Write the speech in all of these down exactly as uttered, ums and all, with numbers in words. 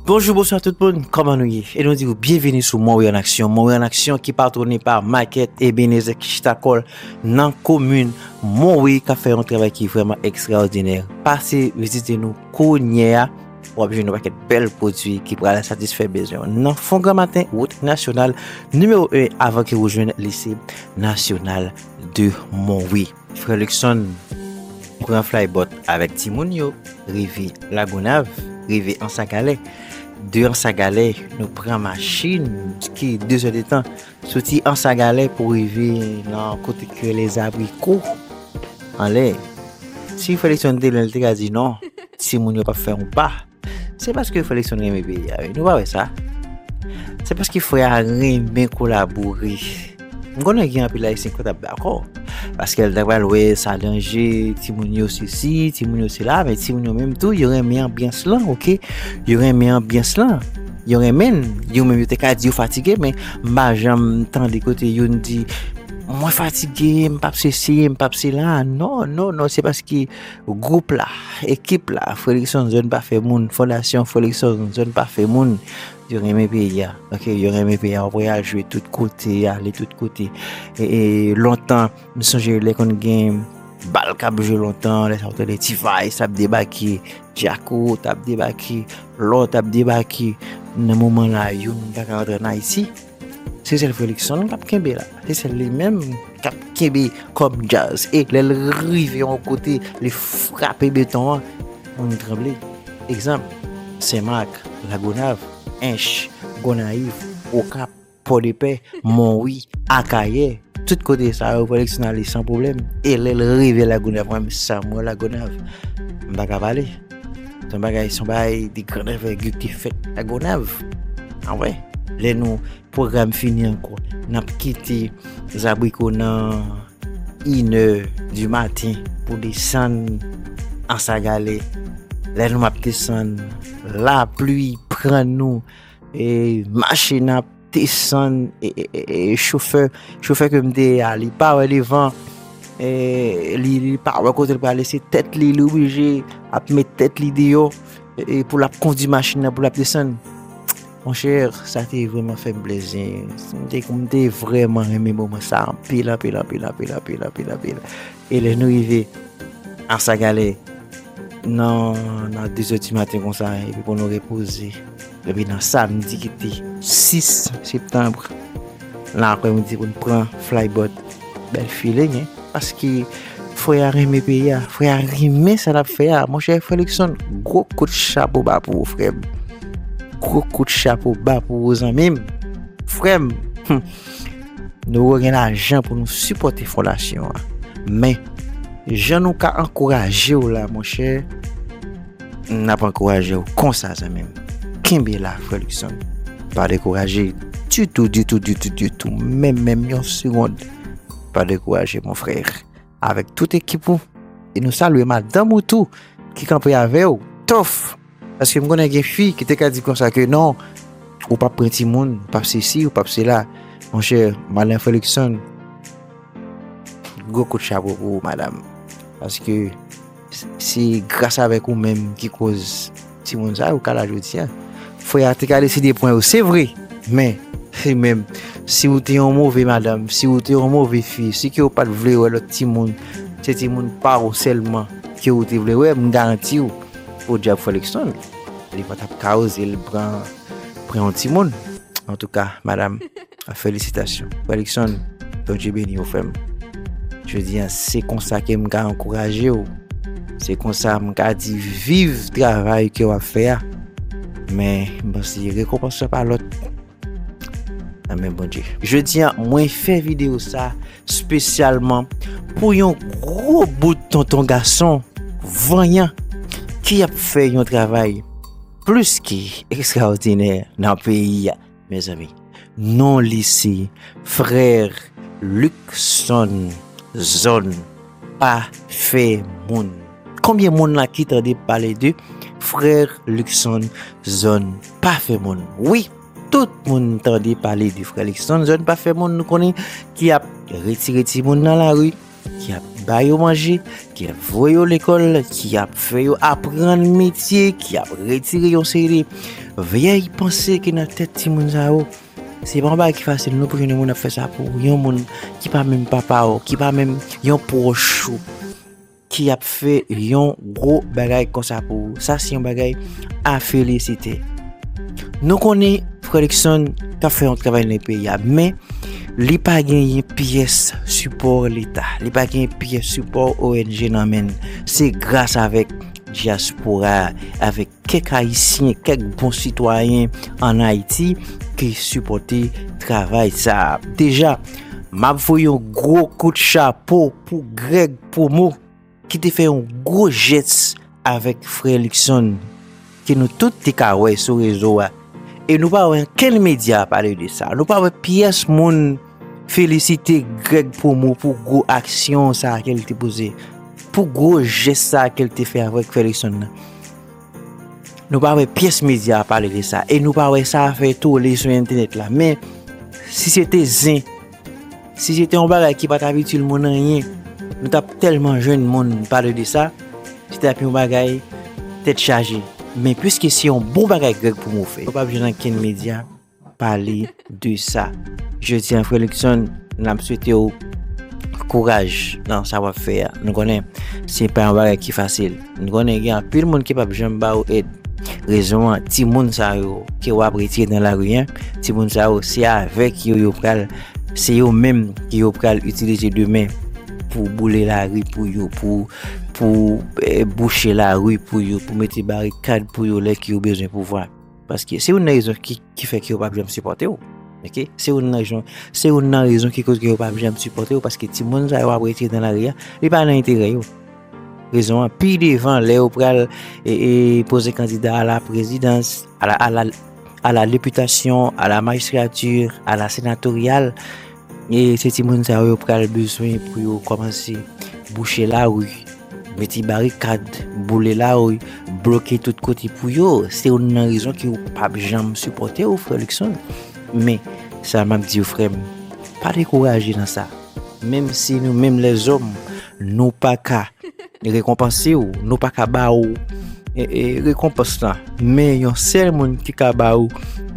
Bonjou, bonswa tout moun, kòman nou ye? E nou di w byenveni sou Monwi an Aksyon. Monwi an Aksyon ki patwone pa Market Ebenezer ki chita kò l nan komin Monwi, k ap fè yon travay ki vrèman ekstraòdinè. Pase vizite nou kounye a, w ap jwenn yon pakèt bèl pwodui ki pral satisfè bezwen w. Nan Fon Granmaten, wout nasyonal nimewo en, avan ke w jwenn lise nasyonal de Monwi. Frè Luckson pran flybòt avèk timoun yo, rive Lagonav, rive Anse à Galets. De Anse à Galets, nou pran machin ki de zè de tan. Soti Anse à Galets pou rive nan kote ki rele Zabriko anlè. Si Frè Luckson te la, l te ka di non, timoun yo p ap fè yon pa. Se paske Frè Luckson renmen peyi a, wi. Nou pa wè sa? Se paske frè a renmen kolabore. M konnen gen anpil Ayisyen ki t ap dakò. Paske l ta pral wè sa danje, timoun yo sesi, timoun yo sela, men timoun yo menm tou, yo renmen anbyans lan, oke? Yo renmen anbyans lan. Yo renmen l. Yo menm yo te ka di yo fatige, men m pa janm tande kote youn di, "Mwen fatige, m p ap sesi, m p ap sela." Non, non, non, se paske gwoup la, ekip la, Frè Luckson Zòn Pa Fè Moun, Fondasyon Frè Luckson Zòn Pa Fè Moun, yo renmen peyi a. Oke, yo renmen peyi a. Ou prè al jwe tout kote, ale tout kote. E, e lontan, m sonje lè konn gen bal k ap jwe lontan, lè sa w tande T-Vice t ap debake, Djako t ap debake, Lò t ap debake. Nan moman la, youn pa ka rantre ann Ayiti. Se sèl Frè Luckson k ap kenbe la. Se sèl li menm k ap kenbe kòm djaz. E lè l rive yon kote, li frape beton an, moun tranble. Egzanp, Senmak, Lagonav, Ench, Gonayiv, Okap, Pòdepè, Monwi, Akayè, tout kote sa yo, Frè Luckson ale san pwoblèm. E lè l rive Lagonav, mwen menm sa m wè Lagonav, m pa ka pale. Se yon bagay, se yon bagay de grande envergure ki fèt Lagonav. A wè, lè nou pwogram fini ankò, n ap kite Zabriko nan inè di maten pou desann Anse à Galets. Lè nou ap desann, lapli pran nou, e mache n ap desann, e, e, e, e chofè, chofè ke m te a, li pa wè devan, e li, li pa wè kote l prale, se tèt li, li oblije ap met tèt li deyò, e, e pou l ap kondui machin nan, pou l ap desann. Monchè, sa te vrèman fè m plezi. M te, m te vrèman renmen moman sa anpil, anpil, anpil, anpil, anpil, anpil, anpil. E lè nou rive Anse à Galets, nan, nan de zè di maten konsa, epi pou nou repoze. Epi nan samdi ki te sis septanm, nan aprèmidi pou n pran flybòt. Bèl feeling, hein? Paske frè a renmen peyi a, frè a renmen sa l ap fè a. Monchè, Frè Luckson, gwo kout chapo ba pou ou, frè m. Gwo kout chapo ba pou ou, zanmi m. Frè m, hmm, nou gen lajan pou nou sipòte fondasyon an. Men, jan nou ka ankouraje w la, monchè, n ap ankouraje w konsa, zanmi m. Kenbe la, Frè Luckson. Pa dekouraje ditou, ditou, ditou, ditou. Menm, menm yon segonn. Pa dekouraje, mon frè. Avèk tout ekip ou. E nou salye madanm ou tou, ki kanpe avè w. Tough! Paske m konnen gen fi ki te ka di konsa ke non, ou p ap pran timoun, ou p ap sesi, ou p ap sela. Monchè, madan Frè Luckson, gwo kout chapo pou ou, madanm. Paske se gras avèk ou menm ki koz timoun sa yo ka la jodi a. Frè a te ka deside pran yo, se vre, men, se menm, si ou te yon move madanm, si ou te yon move fi, si ke ou pa t vle wè lòt timoun, se timoun pa ou sèlman ke ou te vle wè, m garanti w, podyab Frè Luckson, li pa t ap ka oze l pran, pran yon timoun. Antouka, madanm, felisitasyon. Frè Luckson, Bondye beni w, frè m. Jodi a, se konsa ke m ka ankouraje w. Se konsa m ka di viv travay ke w ap fè a. Men, m panse rekonpans lan pa lòt nan men Bondye. Jodi a, mwen fè videyo sa espesyalman pou yon gwo bout tonton gason vanyan ki ap fè yon travay plis ki ekstraòdinè nan peyi a, mezanmi. Non li se Frè Luckson Zòn Pa Fè Moun. Konbyen moun la ki tande pale de Frè Luckson Zòn Pa Fè Moun? Wi, tout moun tande pale de Frè Luckson Zòn Pa Fè Moun. Nou konnen ki ap retire timoun nan lari, ki ap ba yo manje, ki ap voye yo lekòl, ki ap fè yo aprann metye, ki ap retire yon seri de vyèy panse ki nan tèt timoun sa yo, se pa yon bagay ki fasil non pou jwenn yon moun ap fè sa pou ou. Yon moun ki pa menm papa w, ki pa menm yon pwòch ou, ki ap fè yon gwo bagay konsa pou ou. Sa se yon bagay a felisite. Nou konnen Frè Luckson t ap fè yon travay nan peyi a, men li pa genyen pyès sipò Leta, li pa genyen pyès sipò O N G nan men l. Se gras avèk dyaspora, avèk kèk Ayisyen, kèk bon sitwayen ann Ayiti ki sipòte travay sa a. Deja, m ap voye yon gwo kout chapo pou Greg Promo, ki te fè yon gwo jès avèk Frè Luckson, ke nou tout te ka wè sou rezo a. E nou pa wè ankenn medya pale de sa. Nou pa wè pyès moun felisite Greg Promo pou gwo aksyon sa a ke l te poze, pou gwo jès sa a ke l te fè avèk Frè Luckson nan. Nou pa wè pyès medya pale de sa. E nou pa wè sa fè tole sou entènèt la. Men, si se te zen, si se te yon bagay ki pa t ap itil moun anyen, nou t ap tèlman jwenn moun pale de sa, se t ap yon bagay tèt chaje. Men piske se yon bon bagay Greg Promo fè, nou p ap jwenn ankenn medya pale de sa. Jodi a, Frè Luckson, n ap swete w kouraj nan sa w ap fè a. Nou konnen se pa yon bagay ki fasil. Nou konnen gen anpil moun ki p ap janm ba ou èd. Rezon an, timoun sa yo ke w ap retire nan lari a, timoun sa yo, se avèk yo yo pral, se yo menm ke yo pral itilize demen pou boule lari pou yo, pou, pou eh, bouche lari pou yo, pou mete barikad pou yo lè ke yo bezwen pouvwa. Paske se youn nan rezon ki, ki fè ke yo p ap janm sipòte w. Oke? Se youn nan rezon, se youn nan rezon ki koz ke yo p ap janm sipòte w, paske timoun sa yo ap retire nan lari a, li pa nan enterè yo. Rezon an, pi devan, lè yo pral e, e, poze kandida a la prezidans, a la, a la, a la depitasyon, a la majistrati, a la senatoryal, e se timoun sa yo, yo pral bezwen pou yo kòmanse bouche lari, mete barikad, boule lari, bloke tout kote pou yo. Se youn nan rezon ki yo p ap janm sipòte w, Frè Luckson. Men, sa m ap di w, frè m, pa dekouraje nan sa. Menm si nou menm lèzòm, nou pa ka rekonpanse w, nou pa ka ba w e, e, rekonpans la. Men yon sèl moun ki ka ba w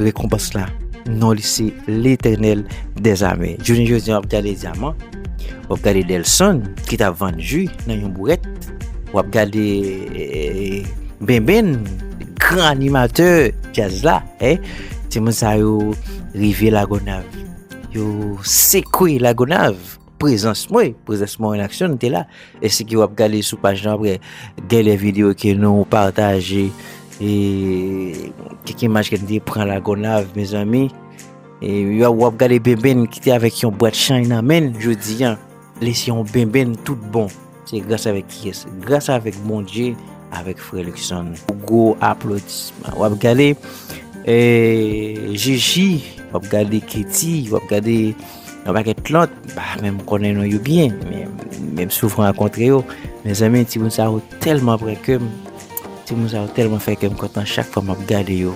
rekonpans la, non li se Letènèl dèzame. Jounen jodi a, w ap gade Dyaman, w ap gade Delson ki t ap vann ji nan yon bourèt, w ap gade e, Benben, gran animatè djaz la, eh, timoun sa yo rive Lagonav, yo sekwe Lagonav. Prezans mwen, prezans mwen an aksyon, m te la. Èske w ap gade sou paj nou apre, gen de videyo ke nou pataje, e kèk imaj ke n te pran Lagonav, mezanmi. E w ap gade Benben ki te avèk yon bwat chay nan men l jodi a. Li se yon Benben tout bon. Se gras avèk kiyès? Gras avèk Bondye, avèk Frè Luckson. Gwo aplodisman. W ap gade eh, Jiji, w ap gade Keti, w ap gade yon pakèt lòt, m pa menm konnen non yo byen, men menm si w rankontre yo, mezanmi, timoun sa yo tèlman pran kè m, timoun sa yo tèlman fè kè m kontan chak fwa m ap gade yo.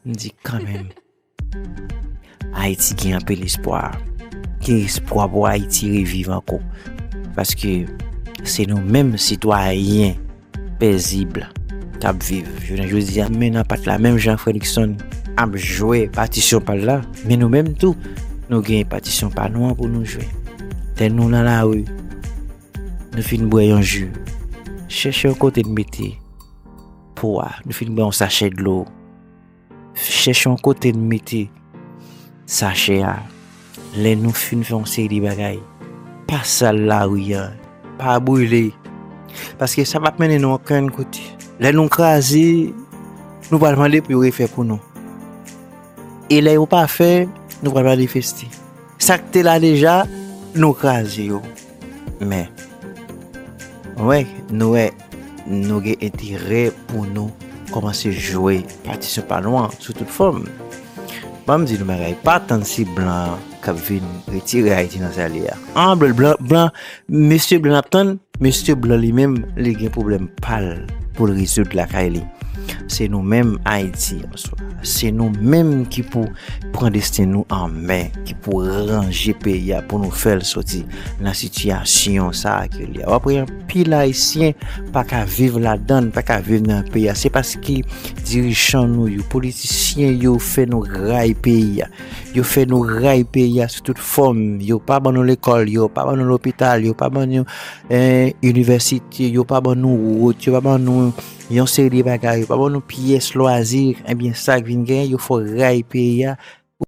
M di kanmenm, Ayiti gen anpil espwa. Gen espwa pou Ayiti reviv ankò. Paske se nou menm sitwayen pezib k ap viv jounen jodi a. Men nan pat la, menm jan Frè Luckson ap jwe patisyon pa l la, men nou menm tou, nou gen patisyon pa nou an pou nou jwe. Lè nou nan lari, nou fin bwè yon ji, chèche yon kote n mete po a, nou fin bwè yon sachè dlo, chèche yon kote n mete sachè a. Lè nou fin fè yon seri de bagay, pa sal lari a, pa brile. Paske sa p ap mennen nou okenn kote. Lè nou kraze, nou pral mande pou yo refè pou nou. E lè yo pa fè, nou pral manifeste. Sa k te la deja, nou kraze yo. Men, wè, nou wè, nou gen enterè pou nou kòmanse jwe patisyon pa nou an sou tout fòm. Ban m di nou bagay, pa tann se blan k ap vin retire Ayiti nan sa l ye a. An, blan, blan, blan, mesye blan n ap tann, mesye blan li menm, li gen pwoblèm pa l pou l rezoud lakay li. Se nou menm Ayiti, se nou menm ki pou pran desten nou an men, ki pou ranje peyi a pou nou fè l soti nan sitiyasyon sa a ke li a. W ap wè anpil Ayisyen pa ka viv ladan l, pa ka viv nan peyi a. Se paske dirijan nou yo, politisyen yo fè nou ray peyi a. Yo fè nou ray peyi a sou tout fòm. Yo pa ban nou lekòl, yo pa ban nou lopital, yo pa ban nou eh, inivèsite, yo pa ban nou wout, yo pa ban nou yon seri de bagay, yo pa ban nou pyès lwazi, ebyen sa k vin genyen, yo fè ray peyi a,